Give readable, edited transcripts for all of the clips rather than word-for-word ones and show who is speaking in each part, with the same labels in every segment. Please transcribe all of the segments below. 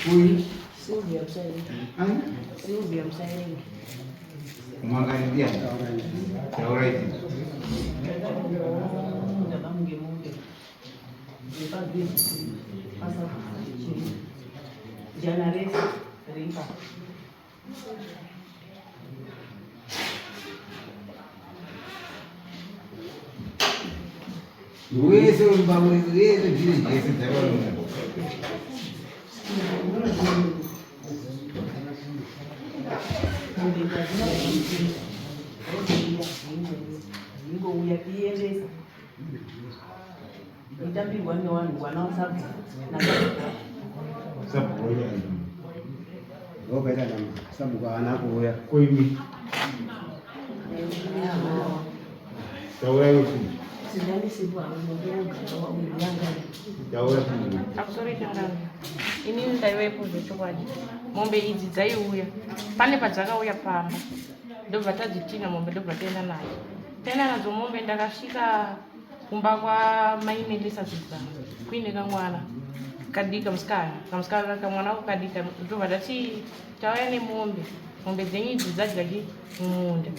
Speaker 1: Uyu
Speaker 2: Sylvia Musairenge.
Speaker 1: Ani?
Speaker 2: Sylvia Musairenge.
Speaker 1: Mangani ndiani? Taurai.
Speaker 2: Munda vangu ngemombe. Nepabhizi pasabhuku Jana rese riri ipapo.
Speaker 1: Wese wese dziri dzese dzakaona.
Speaker 2: Ingouya tiendesa itambirwa nevanhu vana vasabva
Speaker 1: Sabhuku
Speaker 3: Vokaita nama sabhuku haana kuuya.
Speaker 1: Koimi. Taurai kuti. Taurai kuti.
Speaker 4: Pamusoro changamire. Inini ndaivepo zvechokwadi. Mombe idzi dzaiuya. Pane padzakauya pamba. Ndobva tadzitina mombe ndobva taenda nadzo. Taenda nadzo mombe ndakasvika kumba kwamai Melissa Zidza kuine kamwana kadika musikana kamusikana kamwana ako kadika ndobva ndati tauya nemombe mombe dzenyu idzi dzadya chi mumunda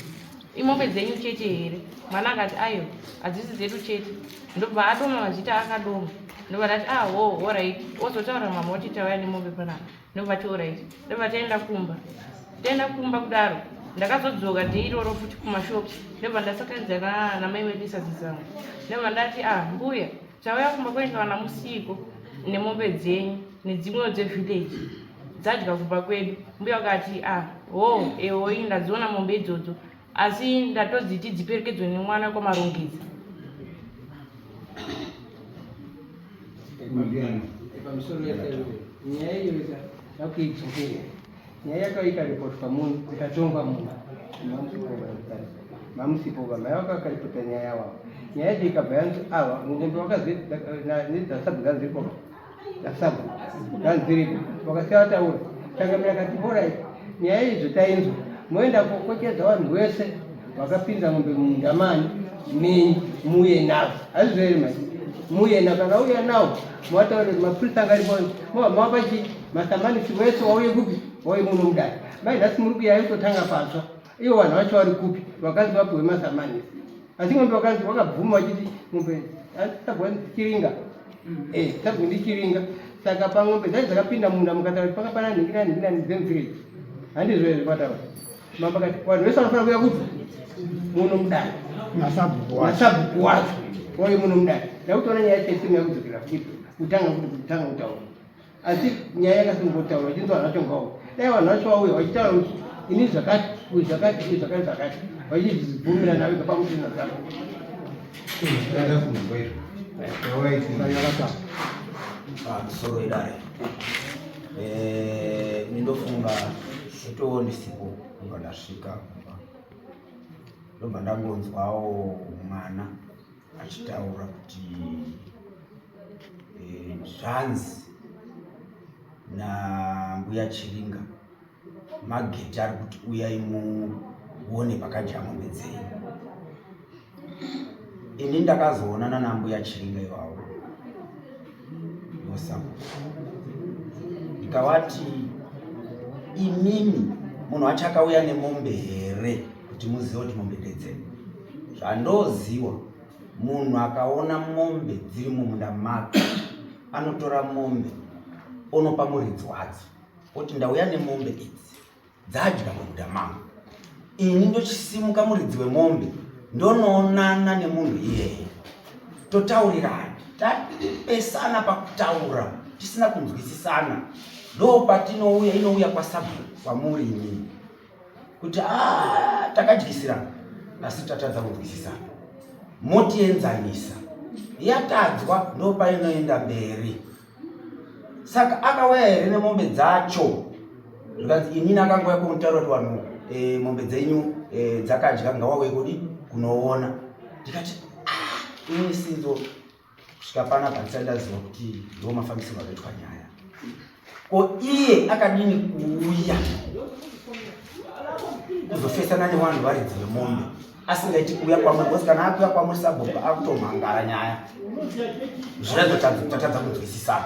Speaker 4: imombe dzenyu chete here mwana akati ayo hadzisi dzedu chete ndobva adoma mazita akadoma ndobva ndati ah ho horait ozotaura mama wati tauya nemombe panapa ndobva ti orit ndobva taenda kumba taenda kumba kudaro ndakazodzoka day iroro futi kumashops ndobva ndasakanidzana namai melisa zizangu ndobva ndati ah mbuya tauya kumba kwenyu kana musiko nemombe dzenyu nedzimwewo dzevillage dzadya kumba kwedu mbuya vakati ah ho ehoi ndadziona mombe idzodzo asi ndatodziti dziperekedzwe nemwana kwamarongedza
Speaker 3: pamusoro nyaya iyo yakuidzokera nyaya yakauya ikaripotwa muno ikatongwa muno mamusipo vamai vakakaripota nyaya yavo nyaya yacho ikabva yanzi ava ngombe wakazi nedzasabhu dzanziripo dzasabhu dzanziripo vakasiya vataura changamira akati horai nyaya izvo tainzwa moenda kokochedza vanhu vese vakapinza mombe mumunda mani menyu muuye navo hazvizvo here mai muuye navo kana uya nawo mowataura kuti mapurisa anga aripo mova mawapa chi masamanisi wese wauye kupi wauye muno mudare mai nhasi muri kuya kutotanga patsva ivo vanhu vacho vari kupi vakanzi vapiwe masamanisi asi mombe vakanzi vakabvuma vachiti mombe tabva ndichiringa mm. eh, tabva ndichiringa saka pamombe dzacho dzakapinda munda mukataura kuti panga pana nhingi nanhingi nanhingi dzemuvillage handizvo here zvataura Mambo akati vanhu vese vanofanira kuuya kupi? Muno mudare. Nasabhuku wacho. Wauye muno mudare. Ndakutoona nyaya yacho isina kudzokera kupi? Kutanga kuti kutanga kutaura. Asi nyaya yakasimbotaura vachinzi vanhu vacho ngauye. Dai vanhu vacho vauya vachitaura kuti ini zvakati, uyu zvakati, uyu zvakati zvakati. Vachizvibvumira navo pamwe chete nasabhuku.
Speaker 5: Pamusoro wedare. Eh, ndinofunga Nditowo ndisipo ndobva ndasvika kumba ndobva ndangonzwawo mwana achitaura kuti eh, zvanzi nambuya Chiringa mageti ari kuti uyai muone pakadya mombe dzenyu. Ini ndakazoonana nambuya Chiringa ivavo nosabuku ndikavati imimi munhu wacho akauya nemombe here kuti muzive kuti mombe ndedzenyu zvandoziwa munhu akaona mombe dziri mumunda make anotora mombe onopa muridzi wadzo oti ndauya nemombe idzi dzadya mumunda mangu ini ndochisimuka muridzi wemombe ndonoonana nemunhu iyeye totaurirana tapesana pakutaura tisina kunzwisisana ndopatinouya inouya kwasabhuku kwamuri imini kuti ah, takadyisirana asi tatadza kunzwisisana motienzanisa yatadzwa ndopainoenda mberi saka akauya here nemombe dzacho zvikanzi inini akangouya kumutaura kuti vanhu e, mombe dzenyu e, dzakadya ngawauye kudi kunoona ndikati ah, inini sinzo kusvika panapa ndisati ndaziva kuti ndo mafambisirwo akaitwa nyaya ko iye akadini kuuya kuzofesana nevanhu varidzi vemombe asingaiti kuuya kwamuri because kana akuuya kwamuri sabhuku akutomhangara nyaya zviratidza tatadza kunzwisisana.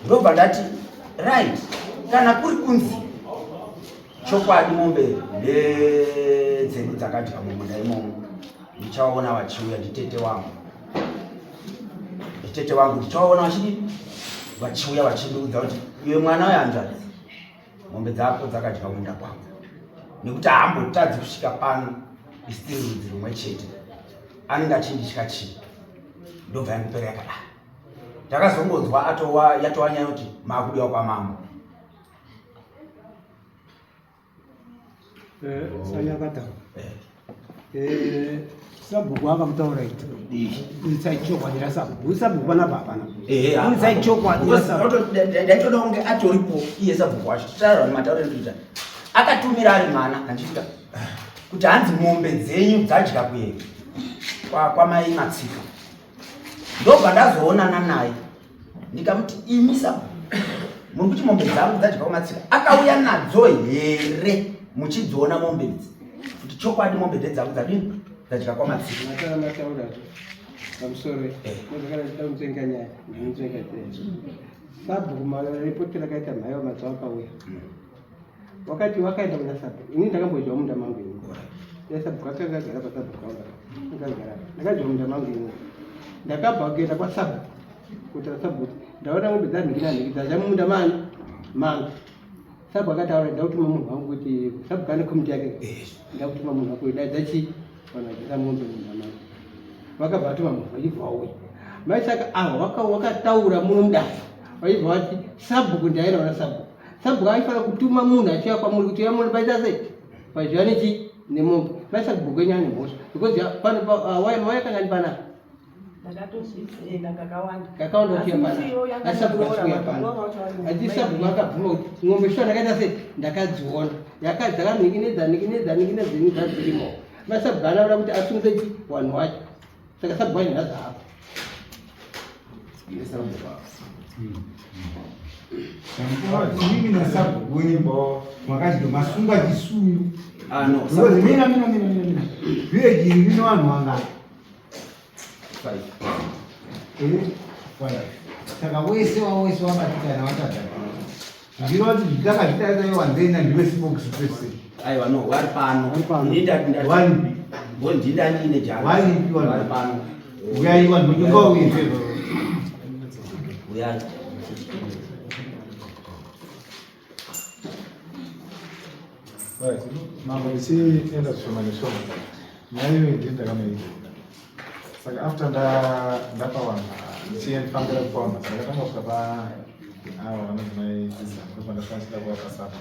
Speaker 5: Ndobva ndati right, kana kuri kunzi chokwadi mombe ndedzedu dzakadya mumunda imomo, ndichaona vachiuya nditete wangu, nditete wangu ndichaona vachidi vachiuya vachindiudza kuti iwe mwana wehanzvadzi, mombe dzako dzakadya munda kwangu, nekuti haambotadzi kusvika pano isitiri rudzi rumwe chete, anenge achinditya chii? Ndobva yangopera yakadaro. Takazongonzwa atowa yatowa nyaya yekuti makudiwa kwamambo.
Speaker 6: Sanyakata. Sabhuku akamutaura iti burisai chokwadi rasabhuku. Uri sabhuku panapa hapana. Burisai chokwadi rasabhuku.
Speaker 5: Ndaitoda kunge atoripo iye sabhuku wacho. Titaura matauriro ekuita. Akatumira ari mwana handitika kuti hanzi mombe dzenyu dzadya kuenda kwamai Matsika. Ndobva ndazoonana naye ndikamuti imi sabhuku muri kuti mombe dzangu dzadya kwamatsika, akauya nadzo here muchidziona mombe idzi kuti chokwadi mombe ndedzangu dzadini dzadya kwamatsika?
Speaker 3: Matara mataura pamusoro mozakana chida kunzvenga nyaya ndinonzvenga chete. Sabhuku maripoti rakaita mhaiwa mazuva akauya wakati wakaenda kuna sabhuku, ini ndakambodya munda mangu ini yasabhuku akanga agara pasabhuku anga akagara, ndakadya munda mangu ini, ndakabva kuenda kwasabhuku kutaura sabhuku kuti ndaona mombe dzanhingi nanhingi dzadya mumunda mani mangu. Sabhuku akataura ndakutuma munhu wangu kuti sabhuku ane komiti yake, ndakutuma munhu wako daidza chii vanhu vadyisa mombe munda mangu. Vakabva vatuma munhu vachibva vauya mai saka ava wakataura muno mudare vachibva vati sabhuku ndaenda kuna sabhuku. Sabhuku aifanira kutuma munhu achiuya kwamuri kuti uya munhu paita sei paizviva nechi nemombe mai sabhuku wenyu ane mhosva because pano mauya kangani panapa?
Speaker 2: Ndakatozvienda kakawanda.
Speaker 3: Kakawanda uchiuya
Speaker 2: Asi misi iyoyo
Speaker 3: panapa.
Speaker 2: yanga
Speaker 3: Asi sabhuku
Speaker 2: ndoroora,
Speaker 3: achiuya
Speaker 2: vanhu
Speaker 3: pano.
Speaker 2: vanga vacho vari
Speaker 3: Asi
Speaker 2: mumba
Speaker 3: sabhuku
Speaker 2: imwe.
Speaker 3: akabvuma kuti ng'ombe shuwa ndakaita sei ndakadziona yakadzakanhingi nedzanhingi nedzanhingi nedzenyu dzadzirimo. Mai sabhuku anoda kuti asungise chi wanhu wacho, saka sabhuku wacho ndazaapo.
Speaker 1: Mimi nasabhuku wenyu makadya masunga chisungu.
Speaker 5: Ah, no.
Speaker 1: Because mina mina mina mina mina. Village iri rine vanhu vangani?
Speaker 5: Five.
Speaker 1: Five. Saka wese wawese wabatikana watadza. Ndiro kuti ndakazvitarisa iwo wanzena ndiwe spokesperson.
Speaker 5: Aiwa no, vari pano.
Speaker 6: Vari pano.
Speaker 5: Ini ndati ndati.
Speaker 1: Waripi?
Speaker 5: Bo ndinda ndine jana.
Speaker 1: Waripi vanhu?
Speaker 5: Vari pano.
Speaker 1: Uyai vanhu ngauye.
Speaker 5: Uyai.
Speaker 7: Right. Mambo, ndichienda zvishoma neshoma. Nyaya iyoyi ndini ndakanoita. Saka after ndapa vanhu, ndichifambira kupa vanhu, ndakatanga kusvika pa avo vanonzi mai Dzidza, ndopandasanga ndichida kuvapa sapa.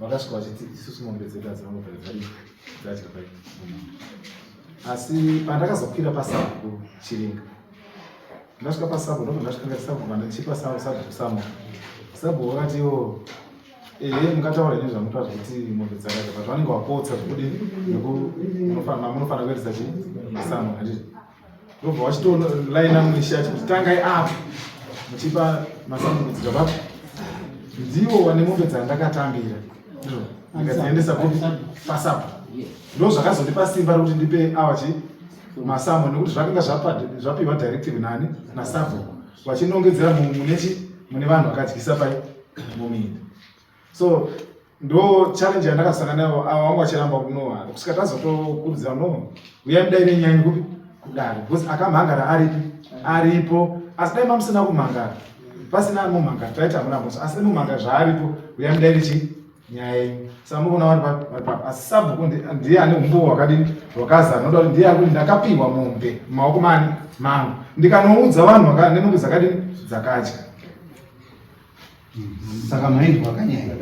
Speaker 7: Vakasvika vachiti isusu mombe dzedu hadzina kumbobvira dzadii dzadya pai mumunda. Asi pandakazokwira pasabhuku Chiringa, ndasvika pasabhuku ndobva ndasvika ndati sabhuku vandichipa sabhuku samo. Sabhuku vakati iwo ehe mungataura nezvamunotaura zvekuti mombe dzakadya, but vanenge vapotsa zvekudini munofanira kuendesa chii masamu handiti. Ndobva vachitolaina munisha kuti tangai apo muchipa masamu kudzika papo. Ndiwo wane mombe dzandakatambira ndizvo ndikadziendesa kupi pasapo. Ndo zvakazondipa simba rekuti ndipe awa chi masamu, nekuti zvakanga zvapiwa directive nani nasabhuku vachinongedzera mune chi mune vanhu vakadyisa pai muminda. So ndo challenge yandakasangana nayo, ava vangu vachiramba kunowa kusvika tazotokurudzira no uyai mudaire nyaya kupi kudare, because akamhangara aripi aripo. Asi dai mamusina kumhangara, pasina mumhangara taiti hamuna mhosva, asi mumhangara zvaaripo uyai mudaire chi nyaya yenyu. Saka mukuona vari papi vari papi, asi sabhuku ndiye ane umbowo hwakadini hwakazara, noda kuti ndiye akuti ndakapiwa mombe mumaoko mani mangu ndikanoudza vanhu nemombe dzakadini dzakadya.
Speaker 1: Saka maindwa kanyaya.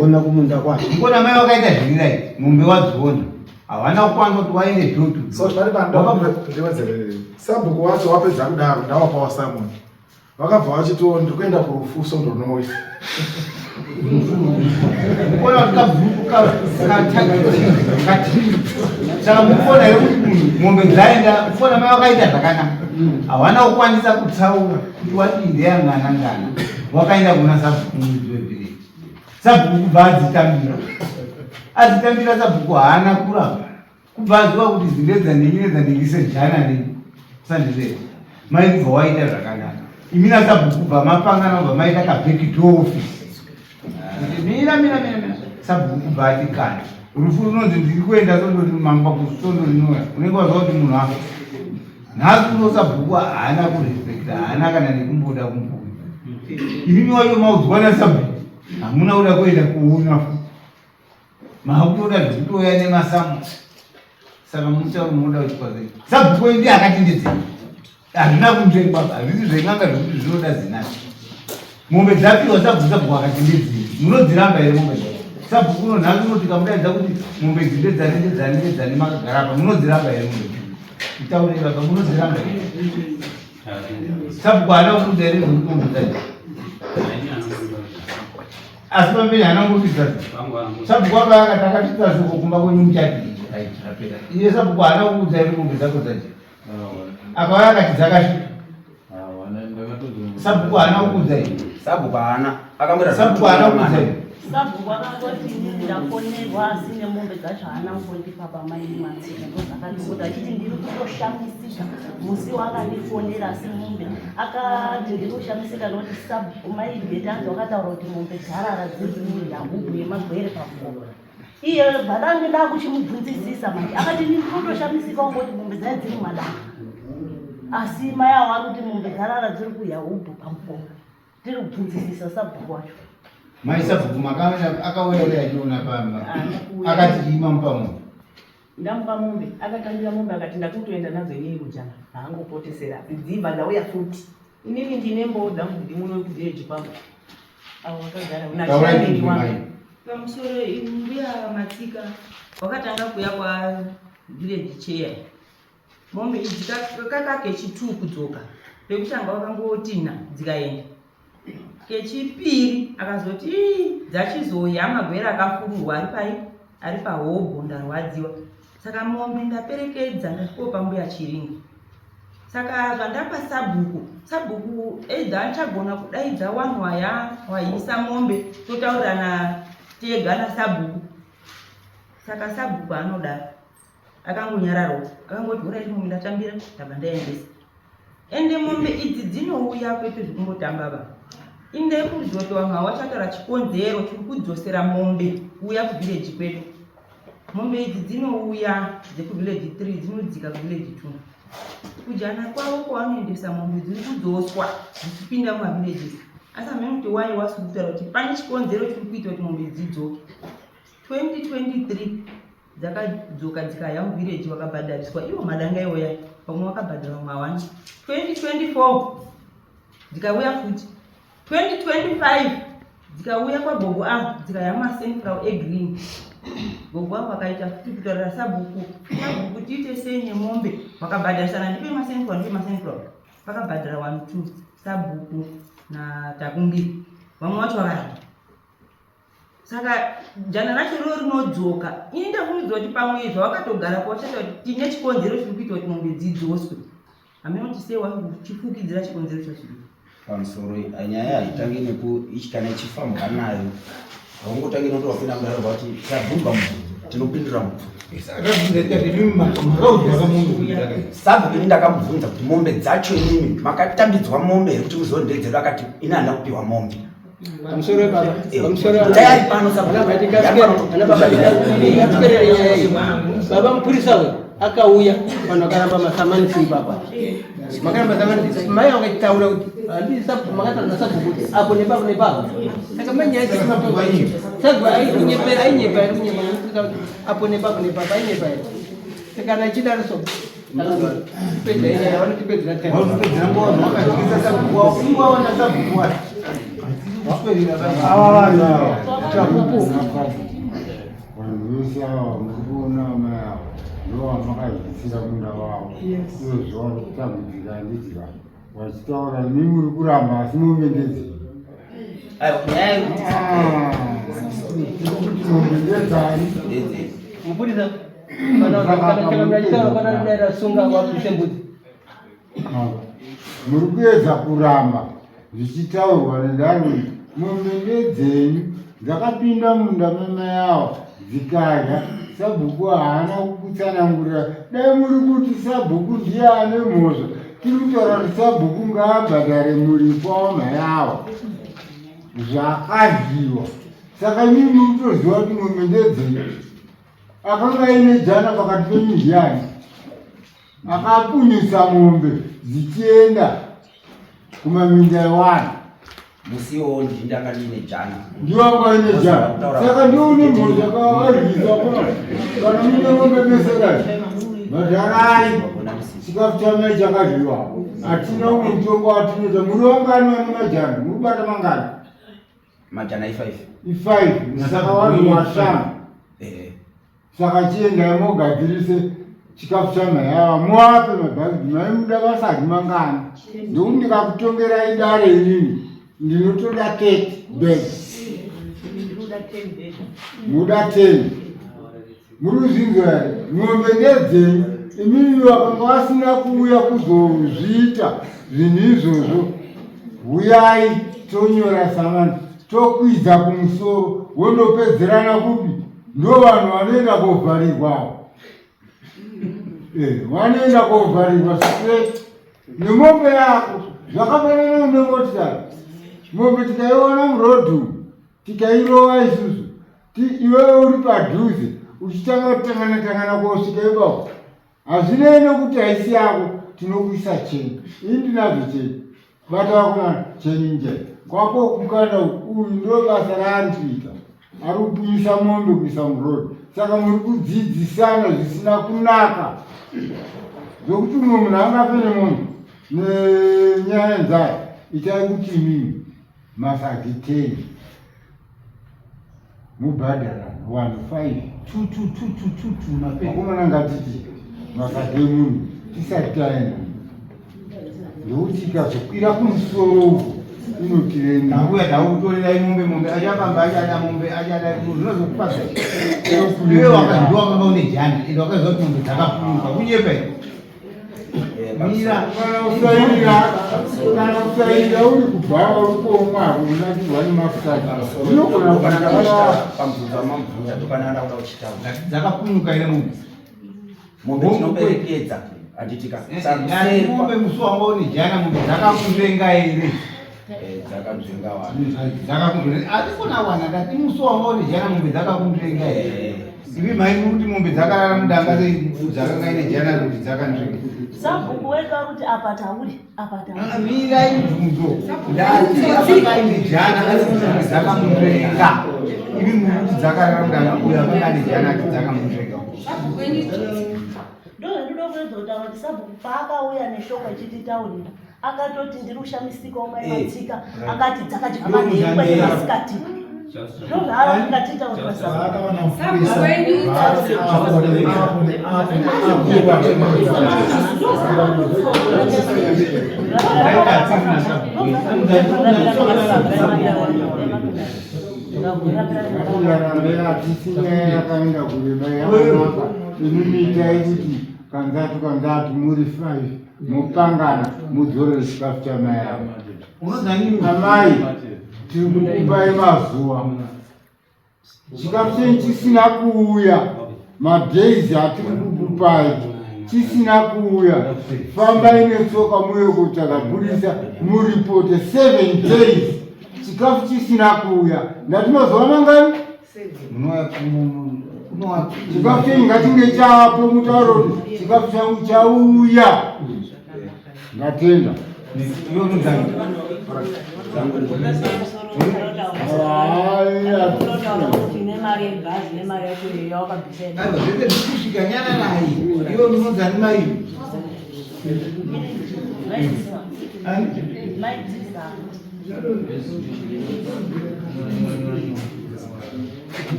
Speaker 6: Ona kumunda kwacho.
Speaker 1: Kona mai vakaita zviri right, mombe wadziona. Havana kukwanisa kuti waende dhutu.
Speaker 7: So pari pandiwedzere sabhuku wacho wapedza kudaro ndawapawa Simon. Vakabva vachitiwo ndiri kuenda kurufu svondo rinouya.
Speaker 1: Kona kabhuku kati. Saka mukuona here kuti munhu mombe dzaenda, kuona mai vakaita zvakanaka. Havana kukwanisa kutsaura kuti wati ndeyangana ngana. Wakaenda kuna sabhuku muridzi wevillage. Sabhuku kubva adzitambira. Adzitambira sabhuku haana kuramba. Kubva aziva kuti zindedza nenyi nedzandingise jana nenyi. Sandizvo. Mai kubva waita zvakanaka. Imi nasabhuku kubva mapangana kubva maita kaback door office. Kuti mira mira mira mira. Sabhuku kubva ati kana. Rufu runonzi ndiri kuenda sondo mangwa kusondo rinouya. Unenge wazwa kuti munhu afa. Nhasi uno sabhuku haana kurespecta, haana kana nekumboda kumbuya. Imimi wacho maudzwa nasabhuku. Hamuna kuda kuenda kuona futi. Makutoda zvekutouya nemasamusi. Saka mutauro munoda kuchikwa sei? Sabhuku ndiye akati ndedzei. Hazvina kunzvengwa, hazvisi zven'anga zvekuti zvinoda zinasi. Mombe dzapiwa sabhuku sabhuku akati ndedzei. Munodziramba here mombe dzacho? Sabhuku uno nhasi uno tikamudaidza kuti mombe idzi ndedzani ndedzani ndedzani makagara apa munodziramba here mombe idzi? Itaurei baba munodziramba here? Sabhuku haana kuudza here zvekuti mombe dzacho? Asi pamberi haana kumbopidza sabhuku wanga akati akasvitsa shoko kumba kwenyu muchadii zvapera iye sabhuku haana kuudza here mombe dzako dzacho akauya akati dzakasvika sabhuku haana kuudza here
Speaker 5: Sabhuku haana. Akamboita
Speaker 1: sabhuku haana kuudza here
Speaker 8: Sabhuku akangoti inini ndafonerwa asi nemombe dzacho haana kundipa pamai Matsika ndozvakandibuda achiti ndiri kutoshamisika musi wakandifonera asi mombe akati ndiri kushamisika nokuti sabhuku mai Bheti anzi wakataura kuti mombe dzarara dziri kuda hubhu yemagwere pamukova iye bvadange ndakuchimubvunzisisa manje akati ndiri kutoshamisika ungoti mombe dzai dziri mumadanga asi mai avo ari kuti mombe dzarara dziri kuya hubhu pamukova tiri kubvunzisisa sabhuku wacho
Speaker 1: mai sabhuku makaona akauya here achiona pamba akati chii mamupa mombe
Speaker 2: Ndamupa mombe, akatambira mombe akati ndakutoenda nadzo inini kujana, haangopotesera dzibva dzauya futi. Inini ndine mboo dzangu dziri muno kuvillage kwangu, avo vakagara
Speaker 1: taurai
Speaker 2: nachairman
Speaker 1: tinzwe
Speaker 2: wangu.
Speaker 1: mai
Speaker 9: Pamusoro mbuya Matsika wakatanga kuya kwa village chair. Mombe idzi kaka kechi2 kudzoka. Pekutanga wakangotina dzikaenda. Kechipiri akazoti ii dzachizouya magwere akafururwa ari pai ari pahobho ndarwadziwa. Saka mombe ndaperekedza ndasvikopa mbuya Chiringa. Saka zvandapa sabhuku, sabhuku either achagona kudaidza wanhu waya waisa mombe totaurirana tega nasabhuku. Saka sabhuku anodaro akangonyararawo akangoti horaiti mombe ndatambira ndabva ndaendesa. Ende mombe idzi dzinouya kwete zvekumbotamba ba. Inde kuzoti vanhu hawachataura chikonzero chiri kudzosera mombe kuuya kuvillage kwedu. Mombe idzi dzinouya dzekuvillage 3 dzinodzika kuvillage 2. Kujana kwavo kwavanoendesa mombe dziri kudzoswa dzichipinda mumavillages. Asi hameno kuti why wasi kutaura kuti pane chikonzero chiri kuita kuti mombe dzidzoke. 2023 dzakadzoka dzikaya muvillage vakabhadhariswa iwo madanga iwoya vamwe vakabhadhara vamwe hawana. 2024 dzikauya futi. 2025 dzikauya kwagogo avo dzikaya macentral egreen. Gogo avo vakaita futi kutaurira sabhuku, sabhuku tiite sei nemombe, vakabhadharisana ndipe macentral ndipe macentral, vakabhadhara 1 2 sabhuku naTakumbiri, vamwe vacho vakaramba. Saka jana racho riro rinodzoka. Ini ndakuudzwa kuti pamwe zvawakatogara kwawachata kuti tine chikonzero chiri kuita kuti mombe dzidzoswe. Hameno kuti sei wachifukidzira chikonzero chacho.
Speaker 5: Pamusoro nyaya haitangi neku ichi kana ichifambwa nayo haungotangi nekuti wapinda mudare kuti tabvunzwa mubvunzo tinopindura mubvunzo. Sabhuku ini ndakamubvunza kuti mombe dzacho imimi makatambidzwa mombe here kuti muzondedzero akati ini handina kupiwa mombe.
Speaker 3: Pamusoro baba, pamusoro
Speaker 5: Tayari pano sabhuku.
Speaker 3: Ana baba ndikaswere nyaya iyi. Baba mupurisa uyu akauya vanhu vakaramba masamanisi baba. Makaramba samanisi mai vakataura kuti handii sabhuku makataura nasabhuku kuti apo nepapo nepapo. Saka manyaya dzemabhuku sabhuku aikunyepera ainyepa aikunyepa mupurisa kuti apo nepapo nepapo ainyepa. Saka kana achidaro so tipedza nyaya vanotipedzera time.
Speaker 1: Vanotipedzera nguva vanhu vakadyisa sabhuku wavo ivo vaona sabhuku wacho.
Speaker 6: Ava vanhu ava chapupu.
Speaker 10: Vanhu vese ava muri kuona amai ava ndovamakadyisira munda wavo izvozvo vari kutambudzika handiti ka vachitaura imi muri kuramba asi mombe ndedzei
Speaker 5: Aiwa, nyaya yekuti
Speaker 10: kuti mombe ndedzani
Speaker 5: ndedzei.
Speaker 3: Mupurisa kana kana kana achitaura kana dai rasunga wabvise mbudzi.
Speaker 10: Muri kuedza kuramba zvichitaurwa nedare mombe ndedzenyu dzakapinda munda memai ava dzikadya sabhuku haana kukutsanangurira dai muri kuti sabhuku ndiye ane mhosva. Tiri kutaura kuti sabhuku ngaabhadhare muripo wamai awa zvakadyiwa. Saka imimi muri kutoziva kuti mombe ndedzenyu. Akanga aine jana pakati penyu ndiani? Akapunyutsa mombe dzichienda kumaminda ewanhu.
Speaker 5: Musi iwowo ndini ndanga ndiine jana.
Speaker 10: Ndiwe wanga uine jana. Saka ndiwe une mhosva kawarwisa kana muine mombe mese kai. Bhadharai chikafu chamai chakadyiwa. Hatina umwe mutongo watinoita. Muri wangani vane majana? Muri kubata mangani?
Speaker 5: Majana i5.
Speaker 10: I5. Saka vanhu vashanu.
Speaker 5: Eh.
Speaker 10: Saka chiendai mogadzirise chikafu chamai ava muape mabhakidhi maimuda vasagi mangani ndokuti ndikakutongerai dare inini ndinotoda 30 bags muda 10 muri kuzvinzwa here mombe ndedzenyu imimi vakanga vasina kuuya kuzozviita zvinhu izvozvo huyai tonyora samani tokwidza kumusoro wondopedzerana kupi ndo vanhu vanoenda kovharirwa avo eh, vanoenda kovharirwa straight nemombe yako zvakafanana nemotikari mombe tikaiona murodhu tikairova isusu iwewe uri padhuze uchitanga kutangana tangana kosvika ipapo hazvinei nokuti haisi yako tinokuisa cheni ini ndinazo cheni bata vakomana cheni nje kwako kukanda uyu ndo basa raari kuita ari kupunyisa mombe kuisa muroad saka muri kudzidzisana zvisina kunaka zvokuti umwe munhu angafe nemombe nenyaya yenzara itai kuti imimi masagitei mubhadharana vanhu 5 akomana ngatiti masage munhu tisati taenda ndokuti ikazokwira kumusoro uko inotiremauya
Speaker 1: takutorerai mombe mombe achafamba achada mombe achada zvinozokupa iwe wakazviwa wakanga une jani ende wakaziva kuti mombe dzakapuruka kunyepa
Speaker 10: Mira, kana usairira, kana usairira uri kubhawa uri kuomwa unakirwa nemafuta. Unogona
Speaker 5: kugara pamubvunzo wamamubvunza ndopananga ndakuda kuchitaura.
Speaker 1: Dzakapunyuka here mombe?
Speaker 5: Mombe tinoperekedza handitika.
Speaker 1: Mombe musi wanga une jana mombe dzakakunzvenga here?
Speaker 5: Eh, dzakanzvenga wana.
Speaker 1: Dzakakunzvenga. Hatikona wana ndati musi wanga une jana mombe dzakakunzvenga here?
Speaker 5: Eh.
Speaker 1: Imi mai muri kuti mombe dzakarara mudanga dzakanga ine jana kuti dzakanzvenga.
Speaker 8: Sabhuku wedu akuti apa tauri apa tauri.
Speaker 1: Ah, mirai mubvunzo. Ndati akanga ine jana asi kuti mombe dzakamunzvenga. Imi muri kuti dzakarara mudanga uyo akanga ane jana ati dzakamunzvenga.
Speaker 8: Ndozvandinoda kuedza kutaura kuti sabhuku paakauya neshoko achititaurira akatoti ndiri kushamisikawo mai eh, matsika akati dzakadya manheru kwete masikati ndozvaakatiita kuti
Speaker 10: yakaenda kureba yakanaka inimiitai kuti kanzatu kanzatu muri five mopangana mudzorere chikafu chamai avo amai tiri kukupai mazuva chikafu chenyu chisina kuuya madays atiri kukupai chisina kuuya fambai netsoka muye kutsvaga purisa muripote seven days chikafu chisina kuuya ndati mazuva mangani Chikafu chenyu ngachinge chapo mutauro kuti chikafu changu chauya. Ndatenda.
Speaker 1: Kusvika nyana naye iwe unonzani mai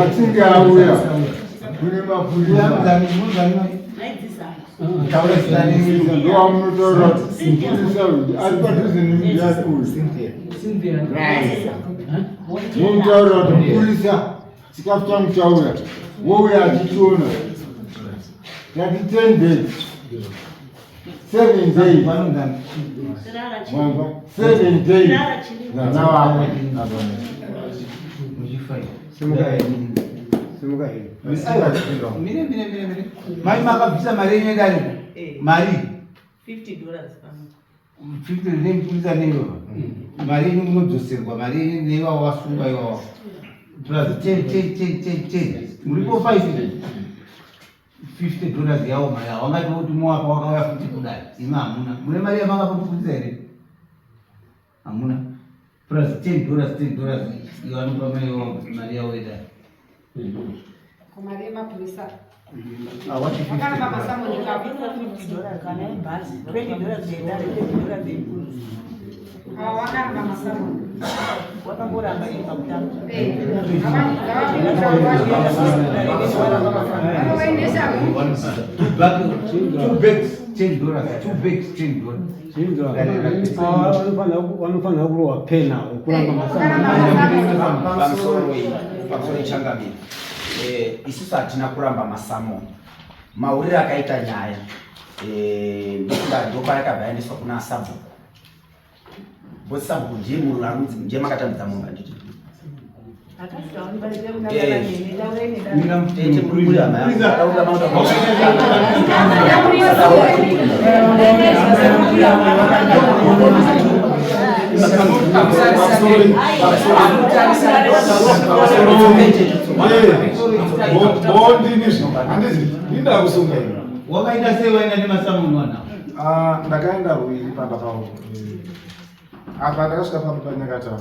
Speaker 10: Achinge auya kune mapurisa ndowamunotaura kuti mupurisa uyu ari padhuze nemudhari uyu munotaura kuti mupurisa Chikafu changu chauya, wouya achichiona. Tati 10 days. 7 days. Mwanza 7 days. Vana vako. Simuka.
Speaker 6: Simuka here.
Speaker 1: Mire, mire, mire, mire. Mai makabvisa mari yenyu yedare? Mari
Speaker 2: 50 dollars pano.
Speaker 1: 50 nemupurisa neivo mari yenyu munodzoserwa mari yenyu neivavo vasungwa ivavo plus 10 10 10 10 10 muripo 5 50 dollars yawo mari awangati kuti muwapa wakauya futi kudai imi hamuna mune mari yamakapa mupurisa here hamuna plus 10 dollars 10 dollars iyo anopa mai iwawo mari yawo yedai.
Speaker 11: Mari yemapurisa.
Speaker 1: Awati 50
Speaker 11: Wakaramba
Speaker 1: dollars.
Speaker 11: masamoni kako.
Speaker 2: 50 dollars kana yebhazi, 20 dollars yedare, 20 dollars yemupurisa.
Speaker 11: Ava wakaramba masamoni.
Speaker 2: Wakamboramba iri pakutanga.
Speaker 1: Two bags, two bags, $10. Two bags, $10.
Speaker 6: Vanofanira kurohwa pena kuramba
Speaker 5: Pamusoro pamusoro ichangamire, isusu hatina kuramba masamoni. Mauriro akaita nyaya, ndokuda ndopayakabva yaendeswa kuna sabhuku. Bosi sabhuku ndiye munhu anonzi ndiye makatambidza mombe, handiti? Tete, muri hama yangu. Taura mauta.
Speaker 7: Bondini zvino handizi ndinda kusunga ini.
Speaker 1: Wakaita sei waenda nemasamoni wana?
Speaker 7: Ah, ndakaenda ruviri pamba pavo. Apa ndakasvika pamba panyakata,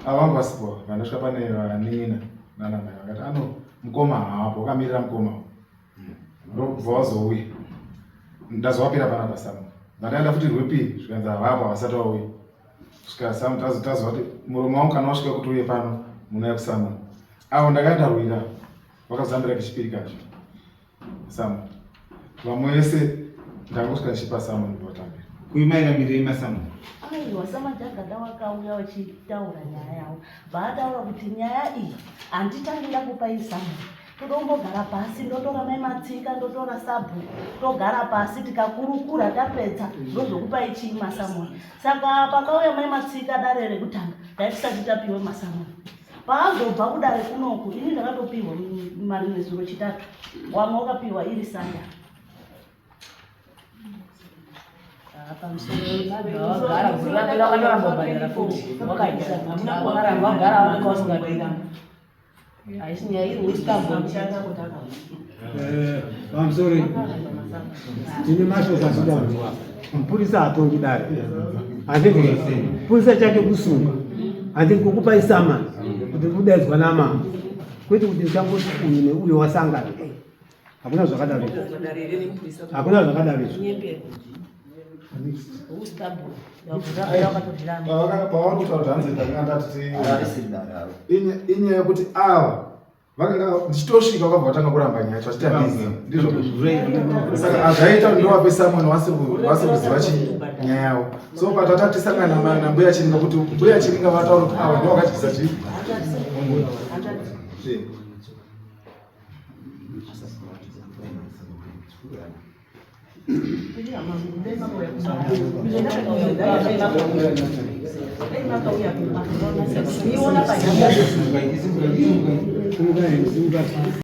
Speaker 7: ava vangu vasipo. Vandasvika pane vanin'ina nana mai vakati ano mukoma haapo, wakamirira mukoma, ndobva wazouya. Ndazovapira panapa samu. Ndakaenda futi rwepiri, zvikanzi havapo, havasati vauya. Kusvika samu tazova kuti muromo wangu kana wasvika kuti uye pano munouya kusamu. Avo ndakaenda rwira vakazambira kechipiri kacho samu. Vamwe vese ndangosvika ndichipa samu ndotambira.
Speaker 1: Kuimaira mirei masamoni?
Speaker 8: Aiwa, samajagada wakauya vachitaura nyaya yavo, vaataura kuti nyaya iyi handitangi ndakupai samoni, todombogara pasi, ndotora mai Matsika, ndotora sabhuku, togara pasi tikakurukura, tapedza ndozokupai chii masamoni. Saka pakauya mai Matsika dare rekutanga ndaitisati tapiwe masamoni. Paazobva kudare kunoku, ini ndakatopiwa mari nezuro chitatu, wamwe wakapiwa iri sanda.
Speaker 2: Wagara wakaramba kubhadhara futi, wakaramba wagara wanenge wasingatoramba, haisi nyaya iri wistabon.
Speaker 6: Pamusoro, tine mashoko asida kunzwa. Mupurisa hatongi dare, handiti? Purisa chake kusunga, handiti? Kukupai samani kuti kudaidzwa namambo, kwete kuti uchangoti uyu neuyu wasangana. Hakuna zvakadaro izvo, hakuna zvakadaro izvo.
Speaker 7: Pavari kutaura kuti hanzi ndanga ndati
Speaker 5: Havarisiri dare.
Speaker 7: Inyaya yekuti ava vakanga ndichitosvika vakabva vatanga kuramba nyaya yacho vachiti handizi ndizvo. Saka hazvaita kuti ndovape samoni vasiri kuziva chii nyaya yavo. So patata tisangana nambuya Chiringa kuti mbuya Chiringa vataura kuti ava ndo vakadyisa chii.
Speaker 2: Iona.
Speaker 6: Simuka, simuka.